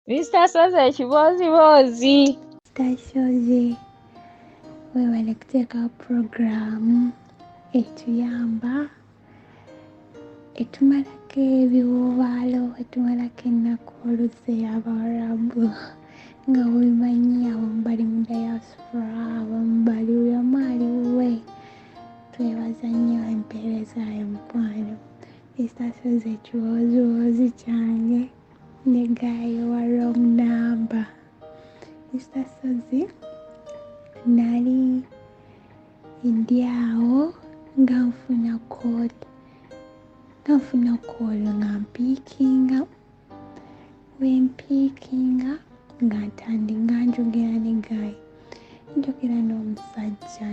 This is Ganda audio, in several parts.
Mr. Sozi ekibooziboozi. Mr. Sozi, weebale kuteekawo puroguraamu etuyamba, etumalako ebiwuubaalo, etumalako ennaku oluusi ey'Abawarabu. Nga bw'obimanyi abamu bali mu diaspora, abamu bali buli omu ali wuwe. Twebaza nnyo empeereza yo mukwano. Mr. Sozi ekibooziboozi kyange ne guy wa wrong number. Mr. Sozi, nali ndi awo nga nfuna call, nga nfuna call nga mpickinga. Bwe mpickinga nga nga njogera ne guy, njogera n'omusajja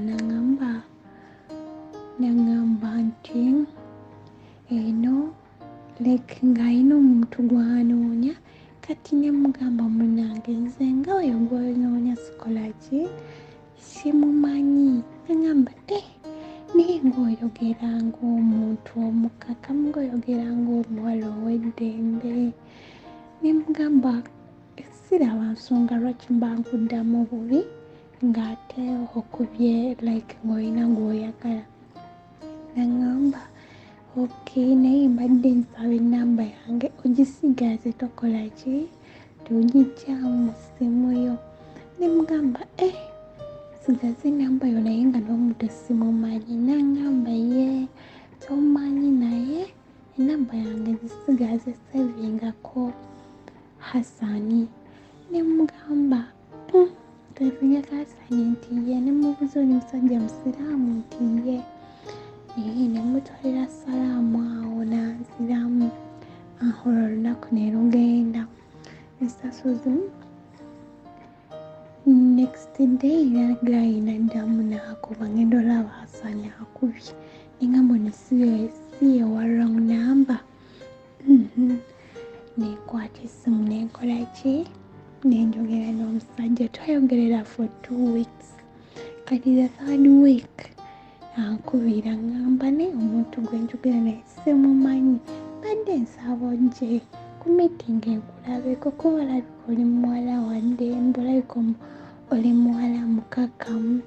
n'aŋŋamba nti eno like ng'alina omuntu gw'anoonya. Kati ne mugamba, munnange nze nga oyo gw'onoonya sikola ki, simumanyi. N'aŋŋamba, eh, naye ng'oyogera ng'omuntu omukkakkamu, ng'oyogera ng'omuwala ow'eddembe. Ne mugamba siraba nsonga lwaki mba nkuddamu bubi ng'ate okubye like ng'olina gw'oyagala. N'aŋŋamba okay, naye mbadde nsaba ennamba yange ogisigaze, tokola ki, togiggyaamu mu ssimu yo. Ne mugamba, eh, sigaze ennamba yo naye nga n'omuntu simumanyi. N'aŋŋamba ye tomanyi, naye ennamba yange gisigaze, savingako Hasani. Ne mugamba savingako Hasani nti ye. Ne mubuuza, oli musajja musiraamu? Nti ye. Naye ne mutwalira salaamu awo n'anziramu. Olwo olunaku ne lugenda. Mr. Sozi, next day era guy n'addamu n'akuba. Ngenda olaba Hasani akubye, ne ŋŋamba ono si ye wa wrong number? Nenkwata essimu nenkola ki, nenjogera n'omusajja. Twayogerera for 2 weeks. Kati the third week ankubira, ŋŋamba naye omuntu gwe njogera naye simumanyi, mbadde nsaba ojje ku meeting nkulabeko kuba olabika oli muwala wa ddembe, olabika oli muwala mukakkamu,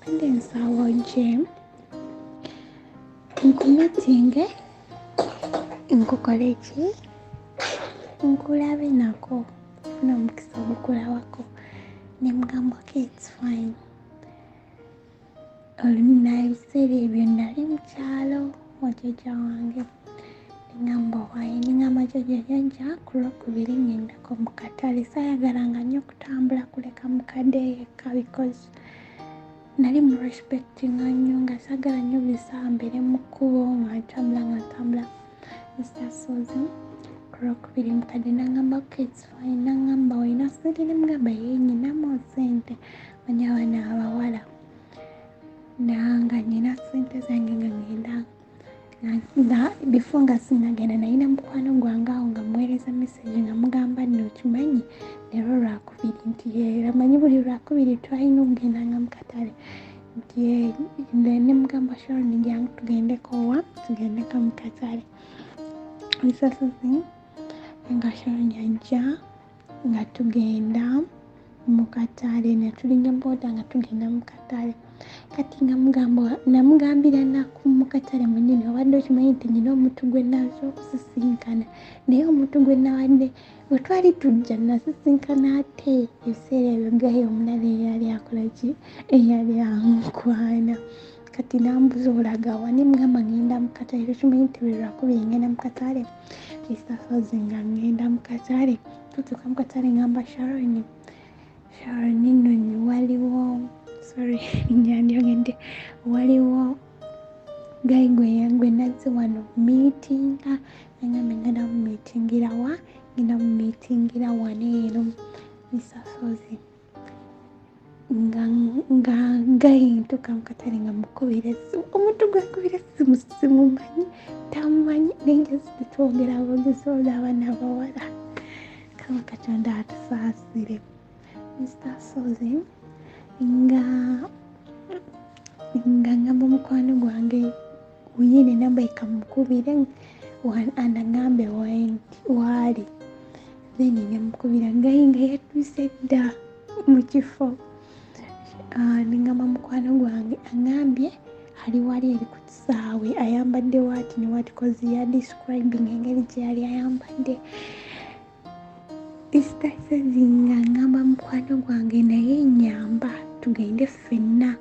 mbadde nsaba ojje nkumeetinge, nkukole ki, nkulabe nako, nfune omukisa ogukulabako. Ne mugamba okay, it's fine. Ebiseera ebyo nali mu kyalo wa jjajja wange. Neŋŋamba waayi, neŋŋamba jjajja, jjajja, ku Lwokubiri ŋŋendako mu katale. Saayagalanga nnyo kutambula kuleka mukadde yekka because nali mu respectinga nnyo, nga saagala nnyo buli ssaawa mbeere mu kkubo nga ntambula nga ntambula. Mr. Sozi, ku Lwokubiri mukadde naŋŋamba okay, it's fine. Naŋŋamba olina ssente? Ne mugamba ye, nninamu ssente, manyi abaana abawala, nanga nnina ssente zange. Nga ŋŋenda nga before nga sinnagenda, nalina mukwano gwange awo nga muweereza message nga mugamba nno okimanyi leero Lwakubiri? Nti era manyi buli Lwakubiri twalina okugendanga mu katale. Nti ne mugamba, Sharon, jangu tugendeko wa, tugendeko mu katale. Mr. Sozi, nga Sharon ajja nga tugenda mu katale, ne tulinnya booda nga tugenda mu katale. Kati nga mugamba, namugambira naku mu katale mwennyini, obadde okimanyi nti nnina omuntu gwe naza okusisinkana, naye omuntu gwe nabadde bwe twali tujja nasisinkana, ate ebiseera ebyo guy omulala eyali akola ki, eyali ankwana. Kati nambuza olagawa? Ne mugamba ngenda mu katale, tokimanyi nti buli Lwakubiri ngenda mu katale? Mr. Sozi, nga ngenda mu katale, tutuuka mu katale, ngamba Sharon, Sharon nno waliwo, sorry, nyandyogedde, waliwo guy gwe nazze wano meetinga. Nagamba ngenda mu meetingira wa? Ngenda mu meetingira wano eno. Mr. Sozi, nga guy ntuuka mu katale nga mukubira essimu, omuntu gwe nkubira essimu simumanyi, tamumanyi, naye just twogera bwogezi olw'abaana abawala. Kama Katonda atusaasire. Mr. Sozi, nga ngamba mukwano gwange wuyine namba ekamukubire anagambe waali. Then nemukubira guy nga yatuuse dda mu kifo. Nengamba mukwano gwange aŋambye ali wali eri ku kisaawe ayambadde waati ne waati, 'cause ya describing engeri gye yali ayambadde. Mr. Ssozi nga ngamba mukwano gwange naye nnyamba tugende ffenna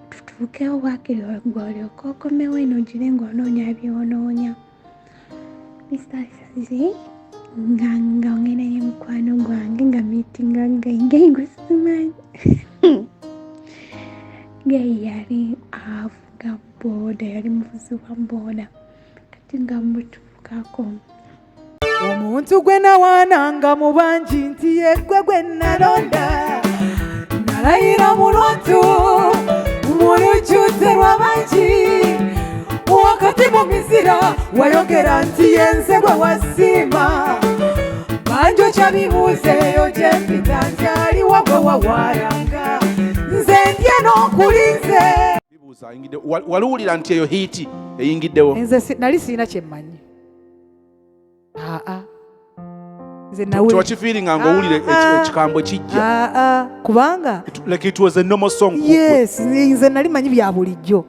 tutuukewo, waakiri gwe olyoke okomewo eno ogire ng'onoonya by'onoonya. Mr. Ssozi nga ngenda ne mukwano gwange nga meetinga guy, guy gwe simanyi. Guy yali avuga booda, yali muvuzi wa booda. Kati nga mutuukako Omuntu gwe nawaananga mu bangi nti yeggwe gwe nalonda, nalayira mu lwatu mu lujjudde lw'abangi, wakati mu mizira wayogera nti yenze gwe wasiima. Banjokya bibuuzo eyo gye mpita nti aliwa gwe wawaayanga, nze ndye n'okulinze. Bibuuza ayingidde waliwulira nti eyo hit eyingiddewo? Nze nali sirina kyemmanyi, aa, nze nawulira Tewakifeelinga nga owulira Ah, ah. ekikambwe kijja? Aa, kubanga Like it was a normal song ku gwe. Yes, nze nali manyi bya bulijjo.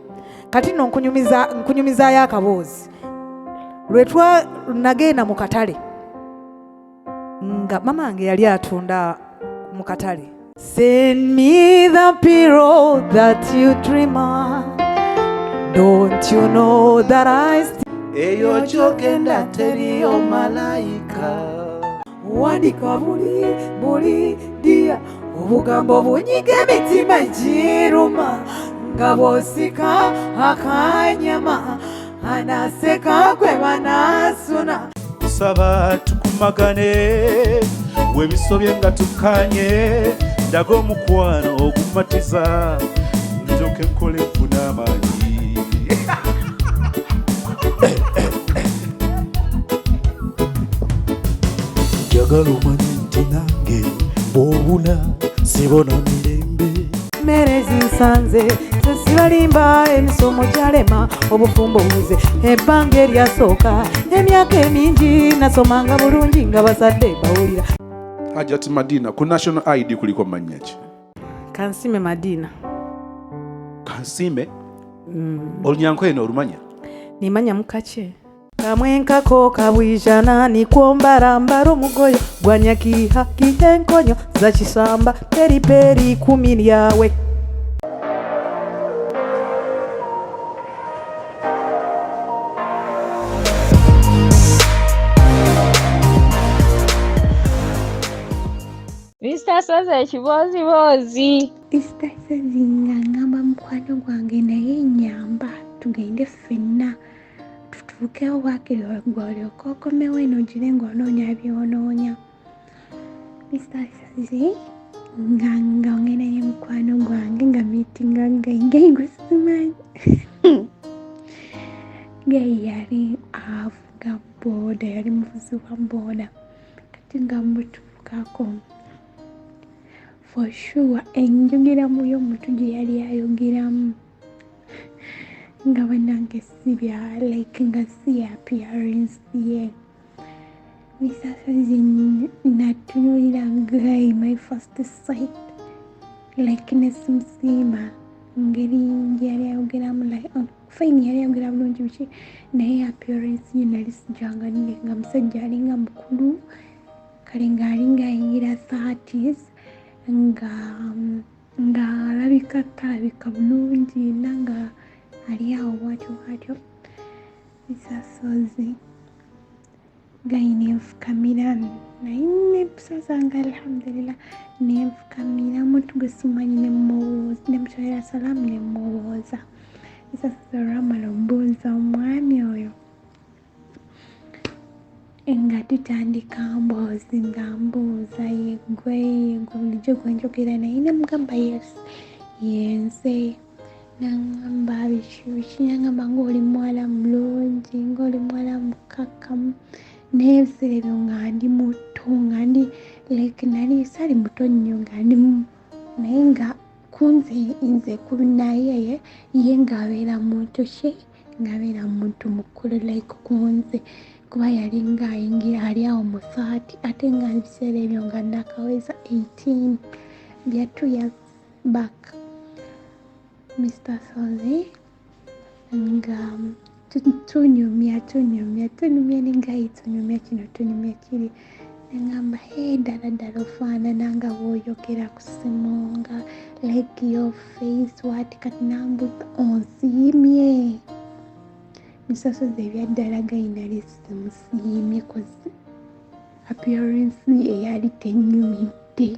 Kati nno nkunyumizaayo akaboozi lwe twa nagenda mu katale nga mama wange yali atunda mu katale. Send me the pillow that you dream of. Don't you know that I still Eyo gyogenda teriyo malayika. Wandika buli buli dia obugambo bunyiga emitima egiruma nga bw'osika akanyama anaseka gwe banasuna. Kusaba tukumagane webisobye nga tukanye, ndaga omukwano ogumatiza njoke nkole nfuna amaanyi. Njagala omanye nti nange bw'obula sibona mirembe. Mmere zinsanze nze sibalimba, emisomo gyalema, obufumbo buze. Ebbanga eryasooka emyaka emingi nasomanga bulungi nga bazadde bawulira. Hajati Madina, ku national ID kuliko mannya ki? Kansime Madina. Kansime. Olunyanko eno olumanya? Nimanya mukake kamwenkako kabwijana nikwo mbarambara omugoyo gwa nyakiha kiha enkonyo za kisamba periperi kumi lyawe. Mr. Ssozi ekibooziboozi. Mr. Ssozi nga ngamba mukwano gwange naye nnyamba tugende ffenna tutuukewo, waakiri gwe olyoke okomewo eno ogire ng'onoonya by'onoonya. Mr. Ssozi nga ngenda ne mukwano gwange nga meetinga guy, guy gwe simanyi. Guy yali avuga booda, yali muvuzi wa booda. Kati nga mutuukako for sure enjogeramu y'omuntu gye yali ayogeramu nga bannange si bya like nga si appearance ye. Mr. Ssozi natunuulira guy my first sight, like nesimusiima ngeri gye yali ayogeramu. Like fine, yali ayogera bulungi biki, naye appearance ye nali sijanganire nga musajja alinga mukulu, kale ng'alinga ayingira 30s, nga ng'alabika talabika bulungi yenna nga ali awo bwatyo bwatyo. Mr. Ssozi guy nenfukamira naye nempisa zange alhamdulillah, nenfukamira omuntu gwe simanyi nemubuuza, nemutwalira salaamu nemubuuza. Mr. Ssozi olwamala obuuza omwami oyo nga tutandika mboozi, nga mbuuza yeggwe yegwe bulijjo gwe njogera naye, nemugamba yes, yenze. Naŋŋamba biki biki, naŋŋamba ng'oli muwala mulungi, ng'oli muwala mukkakkamu. Naye ebiseera ebyo nga ndi muto, nga ndi like nali saali muto nnyo, nga ndi naye nga kunze nze ku naye ye ng'abeera muntu ki, ng'abeera muntu mukulu like kunze. Kuba yalinga ayingira ali awo mu 30, ate nga ebiseera ebyo nga nakaweza 18, bya 2 years back. Mr. Sozi nga tunyumya tunyumya tunyumya nengayi, tunyumya kino tunyumya kiri, nengamba hey, ddala ddala ofaanana nga bw'oyogera ku ssimu, nga like your face what. Kati nambuza onsiimye? Mr. Sozi ebyaddala guy nali simusiimye, 'cause appearance eyali tenyumidde.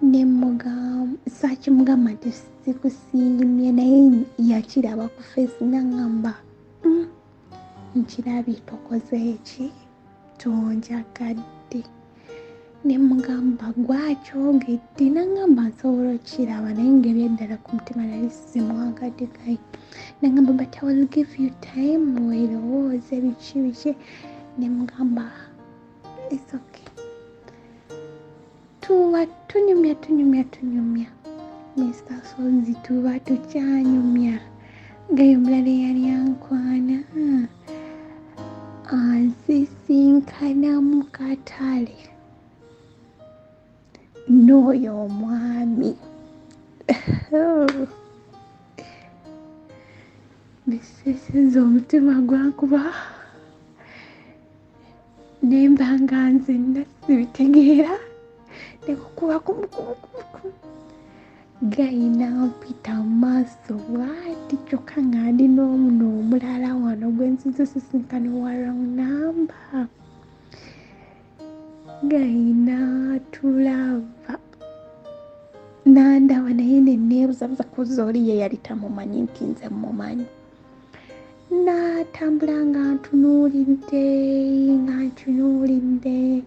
Nemugamba, saakimugamba nti sikusiimye, naye yakiraba ku face, naŋŋamba nkirabye tokoze eki, tonjagadde. Nemugamba gwakyogedde, naŋŋamba nsobola okukiraba, naye ngaebyaddala ku mutima nali simwagadde guy. Naŋŋamba but I will give you time weerowooze biki biki. Nemugamba it's okay. Tuba tunyumya tunyumya tunyumya, Mr. Sozi, tuba tukyanyumya, guy omulala eyali ankwana ansisinkana mu katale n'oyo omwami. Biseseza omutima gwankuba, nemba nga nzenna sibitegeera, nekukuba kumukumu. Guy nampita maaso bwati, kyokka nga ndi n'omuno omulala wano gwe nzize sisinkana wa wrong number. Guy naatulaba nandaba, naye neneebuzabuza kuza oli ye yali tamumanyi nti nze mumanyi. Naatambula nga ntunuulidde, nga ntunuulidde,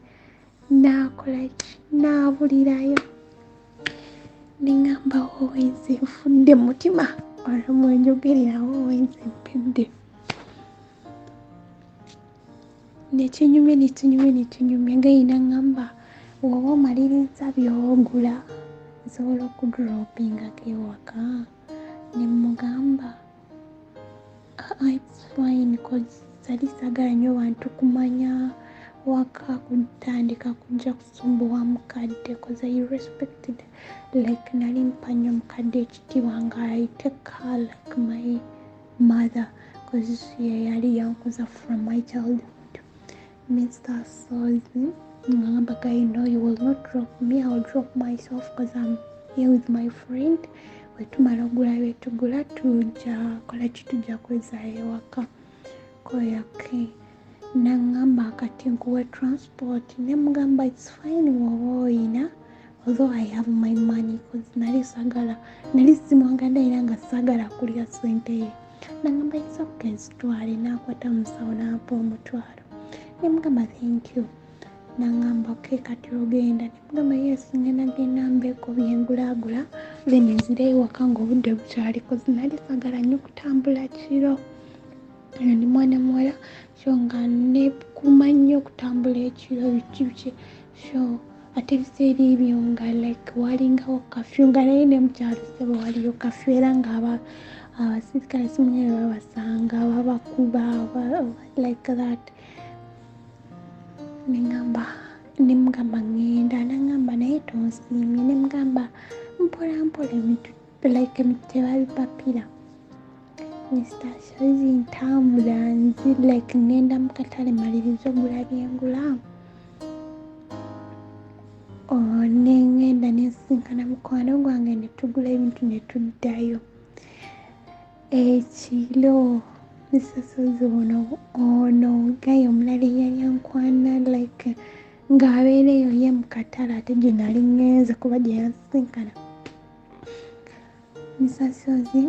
naakola ki, naabulirayo. Neŋŋamba wowenze nfudde mutima, olwo mwenjogerera wowenze mpedde. Nekinyumya nekinyumya nekinyumya, guy naŋŋamba woba omaliriza byogula nsobola okudropingako ewaka. Nemugamba it's fine, 'cause sali saagala nnyo bantu kumanya waka, kutandika kujja kusumbuwa mukadde, 'cause I respected, like nali mpa nnyo mukadde ekitiibwa, nga I take her like my mother, 'cause ye yali yankuza from my childhood. Mr. Sozi ngamba guy, no, you will not drop me, I will drop myself, 'cause I'm here with my friend. Wetumala ogula byetugula tujja kola ki, tujja kwezaayo ewaka. Koyake naŋŋamba kati nkuwe transport? Nemugamba it's fine woba oyina, although I have my money, 'cause nali sagala, nali simwagadde era nga saagala kulya ssente ye. Naŋŋamba it's okay, zitwale. Nakwata musawo nampa 10,000. Nemugamba thank you. Naŋŋamba okay, kati ogenda? Nemugamba yes, ngenda genda mbeeko byengulaagula, then nzireyo ewaka ng'obudde bukyali, 'cause nali saagala nnyo kutambula kiro. Ndi mwana muwala, so nga nekuuma nnyo okutambula ekiro biki biki. So ate ebiseera ebyo nga like walingawo kafyu, nga naye ne mukyalo ssebo waliyo kafyu, era nga abasirikale simanyi bwe babasanga babakuba like that. Neŋŋamba, nemugamba ŋŋenda. Naŋŋamba naye tonsiimye? Nemugamba mpola mpola, ebintu like ebintu tebabipapira. Mr. Sozi ntambula nzi like ŋŋenda mu katale malirize ogula byengula, neŋŋenda nensisinkana mukwano gwange ne tugula ebintu ne tuddayo ekiro. Mr. Sozi ono ono guy omulala eyali ankwana like ng'abeera eyo ye mu katale ate gye nali ŋŋenze kuba gye yansisinkana. Mr. Sozi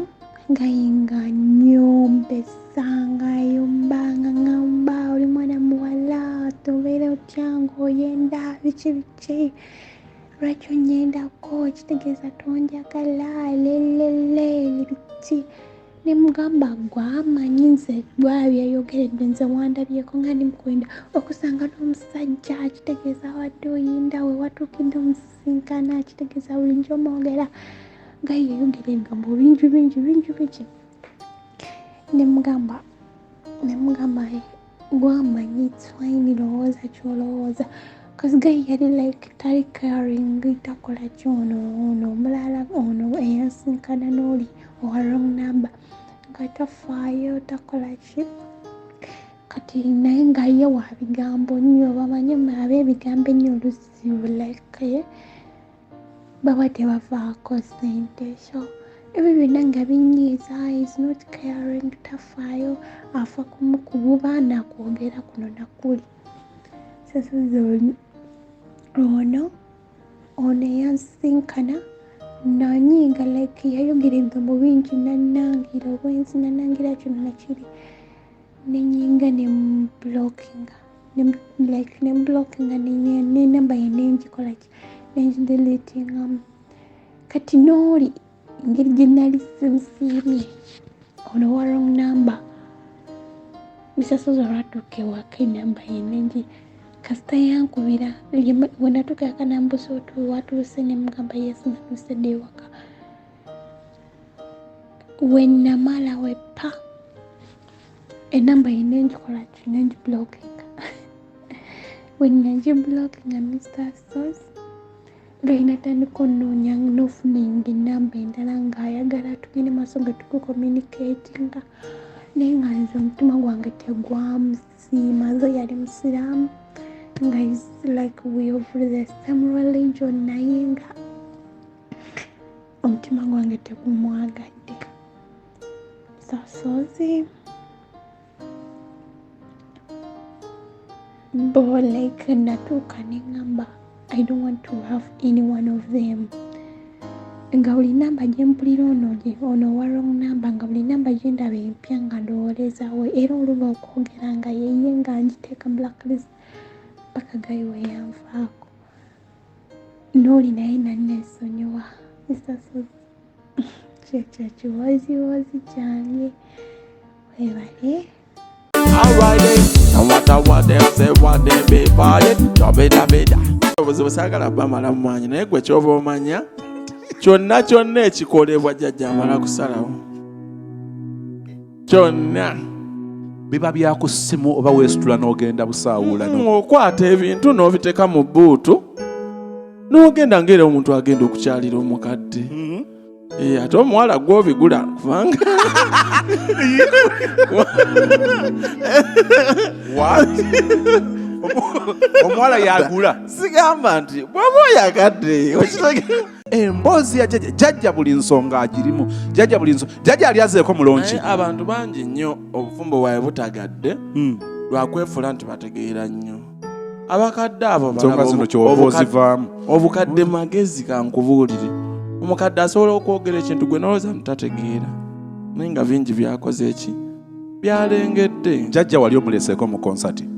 guy nga nnyombesa, ng'ayomba, nga ŋŋamba oli mwana muwala tobeera otya ng'oyenda biki biki, lwaki onyendako, kitegeeza tonjagala, lelele biki. Nemugamba gwamanyi nze gwabyeyogeredde, nze wandabyeko nga ndi mukwenda okusanga n'omusajja, kitegeeza wadde oyinda we watuukidde omusisinkana, kitegeeza bulijjo mwogera. Nga yeyogera ebigambo bingi bingi bingi bingi. Nemugamba Nemugamba gwamanyi, it's fine, lowooza kyolowooza, cause guy yali like tali caring, takola kyono. Ono omulala ono eyansinkana n'oli owa wrong number nga tafaayo, takola ki. Kati naye nga ye wa bigambo nnyo, bamanyi ab'ebigambo ennyo oluzibu like baba tebavaako ssente. So ebyo byonna nga binyiiza, is not caring, tafaayo, afa kumukububa nakwogera kuno nakuli. Sasozi ono eyansinkana nanyiiga, like yayogera ebigambo bingi, nanangira obwenzi, nanangira kino nakiri, nenyinga nemblockinga, like nemblockinga nenamba ye nengikolaki, nengideletingamu. Kati nooli engeri gye nali simusiimye ono wa wrong number, misasozi olwatuuka ewaka enamba ye nengi kasita yankubira. Wenatuuka ewaka nambuuza watuuse, nemugamba yes, natuuse dda ewaka. Wenamala wepa enamba ye nengikola ki, nengiblockinga. Wenangiblockinga, Mr Sos nga natandika onoonya n'ofuninga enamba endala ng'ayagala tugende maaso nga tukucommunicatinga, naye nga nze omutima gwange tegwamusiima. Nze yali musiraamu, nga is like we of the same religion, naye nga omutima gwange tegumwagadde. Sasozi bo like natuuka neŋŋamba I don't want to have any one of them. Nga buli namba gye mpulira ono ono owa wrong number, nga buli namba gye ndaba empya nga ndowoolezawo, era oluba okwogera nga yeye nga ngiteeka blacklist paka guy we yanvaako. N'oli naye nanneesonyiwa. Misasozi kyekyo kiwoziwozi kyange, webale. Alright then, and what I want them say what they be for it, dabida bida. Obuzibu saagala bamala mu maanyi, naye gwe ky'oba omanya kyonna kyonna ekikolebwa jjajja amala kusalawo kyonna. Biba byaku ssimu oba weesitula n'ogenda busaawuula no? Okwata ebintu n'obiteeka mu bbuutu n'ogenda ngaera omuntu agenda okukyalira omukadde. Eh, ate omuwala gw'obigula kubanga What? Omuwala yagula? Sigamba nti bw'oba oyagadde okitege. Emboozi ya jjajja, jjajja buli nsonga agirimu, jjajja buli nsonga, jjajja ali azeeko mulonki. Naye abantu bangi nnyo obufumbo bwabwe butagadde lwakwefuula nti bategeera nnyo. Abakadde abo ensonga balaba zino kyova ozivaamu. Obukadde magezi, kankubuulire, omukadde asobola okwogera ekintu gwe nolowooza nti tategeera, naye nga bingi byakoze eki byalengedde. Jjajja wali omuleseeko mu konsati?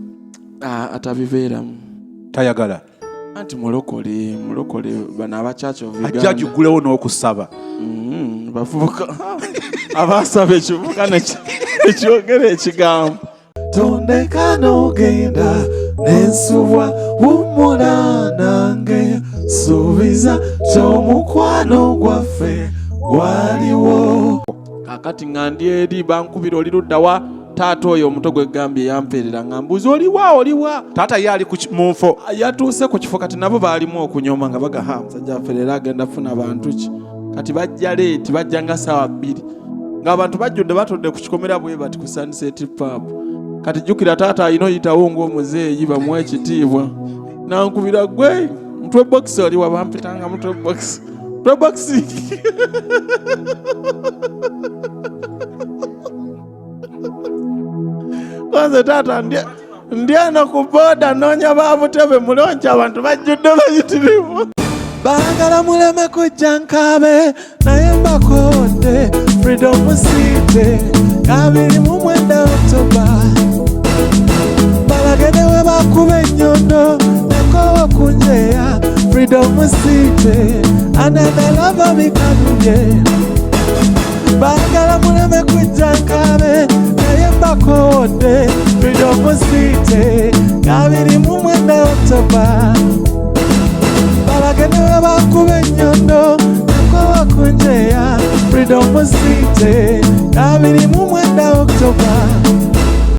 Ah, atabibeeramu. Tayagala? Anti mulokole, mulokole, bano aba Church of Ajja Uganda. agigulewo n'okusaba. Bavubuka abasaba ekivubuka nekyogera ekigambo. Tondeka n'ogenda nensubwa, wummula nange, suubiza ky'omukwano gwaffe gwaliwo. Kakati nga ndi eri bankubira, oli luddawa? Taata oyo omuto gwe gambye yampeerera nga mbuuza, oliwa, oliwa? Taata ye ali mu nfo. Yatuuse ku kifo. Kati nabo baalimu okunyoma nga baga, ha, musajja waffe leero agenda funa bantu ki? Kati bajja late, bajja nga saawa 2 ng'abantu bajjudde, batudde ku kikomera bwe bati ku Sunset Pub. Kati jjukira taata alina oyitawo ng'omuzeeyi bamuwa ekitiibwa. Nankubira, gwe mutwe bokisi oliwa? Bampitanga mutwe bokisi, mutwe bokisi. Kwanze taata ndi eno ku booda noonya ba butebe mulonki, abantu bajjudde bayitirivu. Baagala muleme kujja nkaabe, naye mbakonde Freedom City 29 October, balagene we bakuba ennyondo nekowa kunjeya Freedom City ananalava bikanubye. Baagala muleme kujja nkaabe, naye mbakowodde Freedom City 29 October, balagene we bakuba ennyondo nekowa kunjeya Freedom City 29 October.